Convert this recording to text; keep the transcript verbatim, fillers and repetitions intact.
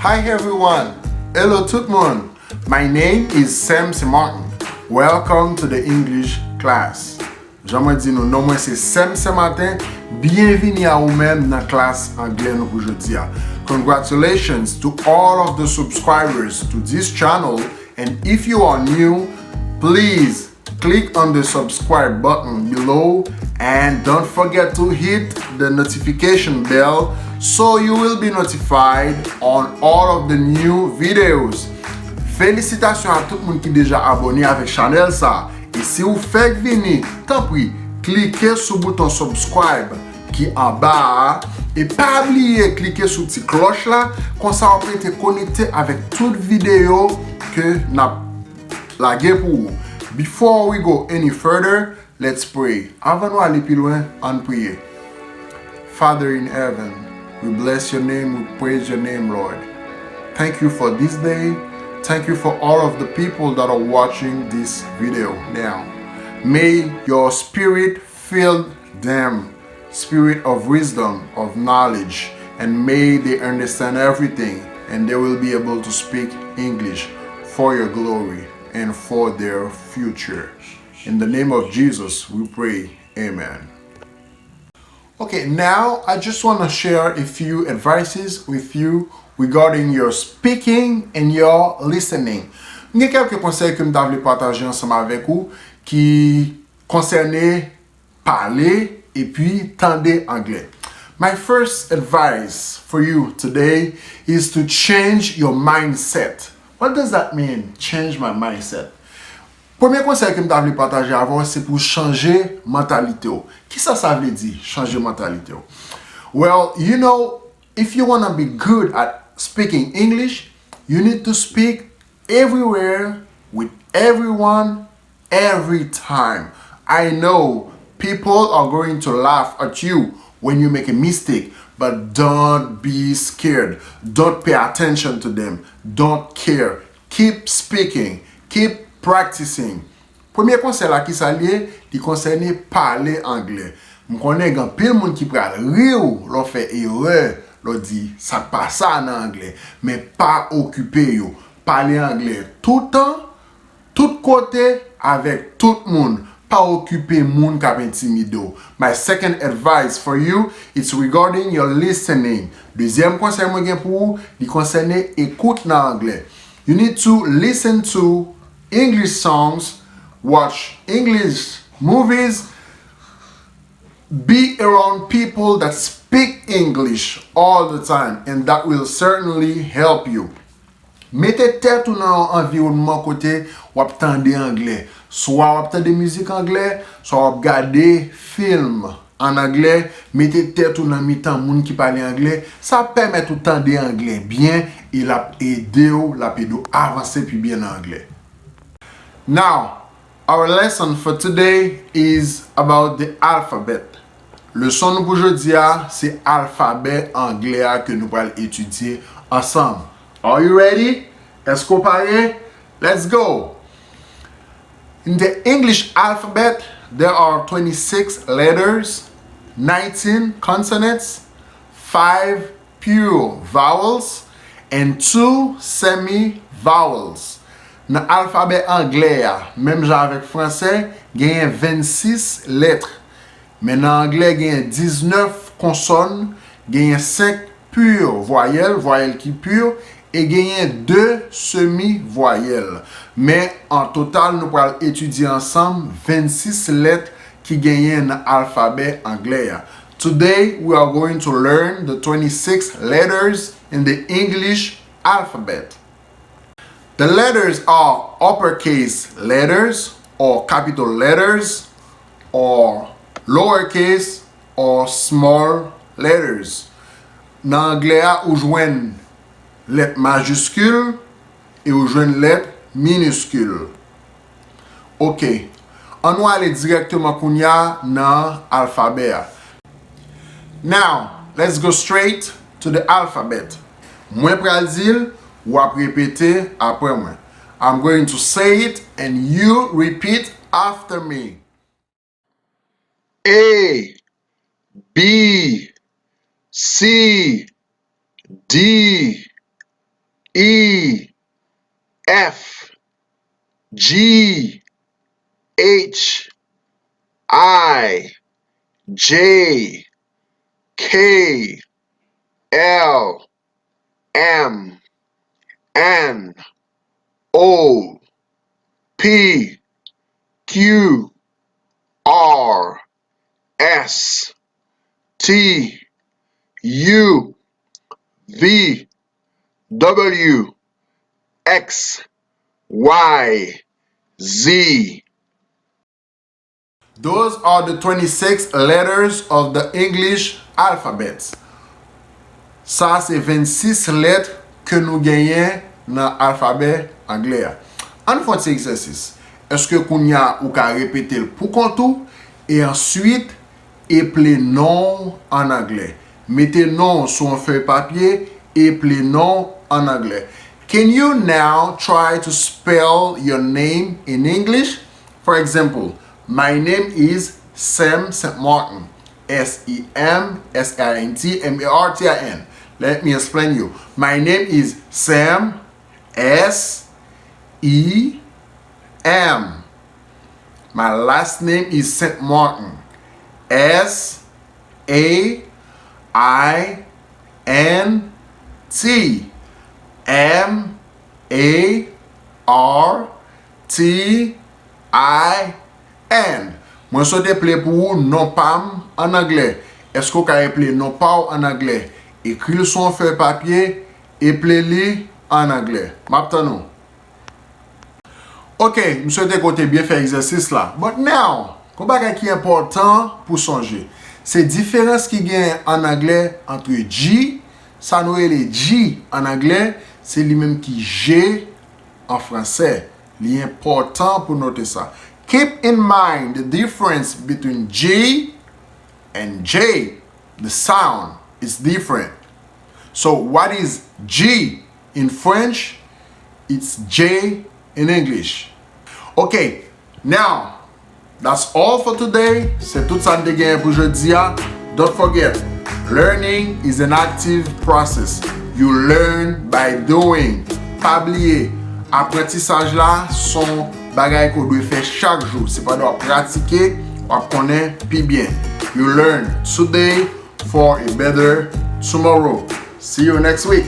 Hi everyone! Hello tout moun! My name is Sam Saint Martin. Welcome to the English class. Jan mwen di nou, non mwen se Sam Saint Martin. Byenvini a ou menm nan klas anglè nou pou jodi a. Congratulations to all of the subscribers to this channel, and if you are new, please click on the subscribe button below and don't forget to hit the notification bell so you will be notified on all of the new videos. Felisitasyon a tout moun ki deja abòne avèk chanèl sa. E si w fèk vini, tanpri, klike sou bouton subscribe ki anba a. E pa bliye klike sou ti klòch la, konsa w ap rete konekte avèk tout videyo ke n ap lage pou ou. Before we go any further, let's pray. Avan nou ale pi lwen, ann priye. Father in heaven, we bless your name, we praise your name, Lord. Thank you for this day. Thank you for all of the people that are watching this video now. May your spirit fill them, spirit of wisdom, of knowledge, and may they understand everything and they will be able to speak English for your glory and for their future. In the name of Jesus, we pray. Amen. Okay, now I just want to share a few advices with you regarding your speaking and your listening. M gen kèlke konsèy ke m ta vle pataje ansanm avèk ou ki konsène pale epi tande anglè. My first advice for you today is to change your mindset. What does that mean? Change my mindset. Premye konsèy ke m ta vle pataje avè w, se pou w chanje mantalite w. Kisa sa vle di, chanje mantalite w? Well, you know, if you wanna be good at speaking English, you need to speak everywhere with everyone every time. I know people are going to laugh at you when you make a mistake, but don't be scared. Don't pay attention to them. Don't care. Keep speaking. Keep practicing. Premye konsèy la, kisa l ye? Li konsène pale anglè. M konnen gen anpil moun ki pral ri w lè w fè erè, lè w di sa k pa sa nan anglè. Men pa okipe yo. Pale anglè toutan, tout kote, avèk tout moun. Pa okipe moun k ap entimide w. My second advice for you, it's regarding your listening. Dezyèm konsèy mwen gen pou ou, li konsène ekout nan anglè. You need to listen to English songs, watch English movies, be around people that speak English all the time, and that will certainly help you. Mete tèt ou nan yon anviwònman kote w ap tande anglè. Swa w ap tande mizik anglè, swa w ap gade fim an anglè. Mete tèt ou nan mitan moun ki pale anglè. Sa ap pèmèt ou tande anglè byen e l ap ede w, l ap ede w avanse pi byen nan anglè. Now, our lesson for today is about the alphabet. Leson nou pou jodi a, se alfabè anglè a ke nou pral etidye ansanm. Are you ready? Èske w pare? Let's go! In the English alphabet, there are twenty-six letters, nineteen consonants, five pure vowels and two semi-vowels. Nan alfabè anglè a, menm jan avèk fransè, genyen vennsis lèt. Men nan anglè, genyen diznèf konsòn, genyen senk pure vwayèl, vwayèl ki pure, e genyen de semi vwayèl. Men an total, nou pral etidye ansanm vennsis lèt ki genyen nan alfabè anglè a. Today, we are going to learn the twenty-six letters in the English alphabet. The letters are uppercase letters or capital letters or lowercase or small letters. Nan anglè a, ou jwenn lèt majiskil e ou jwenn lèt miniskil. Ok, ann nou ale dirèkteman kounye a nan alfabè a. Now, let's go straight to the alphabet. Mwen pral di l, w ap repete apre mwen. I'm going to say it and you repeat after me. A, B, C, D, F, G, H, I, J, K, L, M, N, O, P, Q, R, S, T, U, V, W, X, Y, Z. Those are the twenty-six letters of the English alphabet. Sa se vennsis lèt ke nou genyen nan alfabè anglè a. Ann fè yon ti egzèsis. Èske kounye a ou ka repete l pou kont ou e answit eple non w an anglè? Mete non w sou yon fèy papye, eple non w an anglè. Can you now try to spell your name in English? For example, my name is Sem Saint Martin. S E M, S A I N T, M A R T I N. Let me explain you. My name is Sem, S E M. My last name is Saint Martin. S A I N T M A R T I N. Mwen sot eple pou ou non pa m an anglè. Èske w ka eple non pa w an anglè? Ekri l sou yon fèy papye, eple li an anglè. M ap tann ou. Ok, m swete ke w te byen fè egzèsis la. But now, gon bagay ki enpòtan pou sonje. Se diferans ki genyen an anglè antre G, sa nou rele G an anglè, se li menm ki J an fransè. Li enpòtan pou note sa. Keep in mind the difference between G and J. The sound is different. So what is G in French? It's J in English. Ok, now, that's all for today. Se tout sa n te genyen pou jodi a. Don't forget, learning is an active process. You learn by doing. Pa bliye, aprantisaj la se yon bagay ke w dwe fè chak jou. Se pandan w ap pratike, w ap konnen pi byen. You learn today for a better tomorrow. See you next week.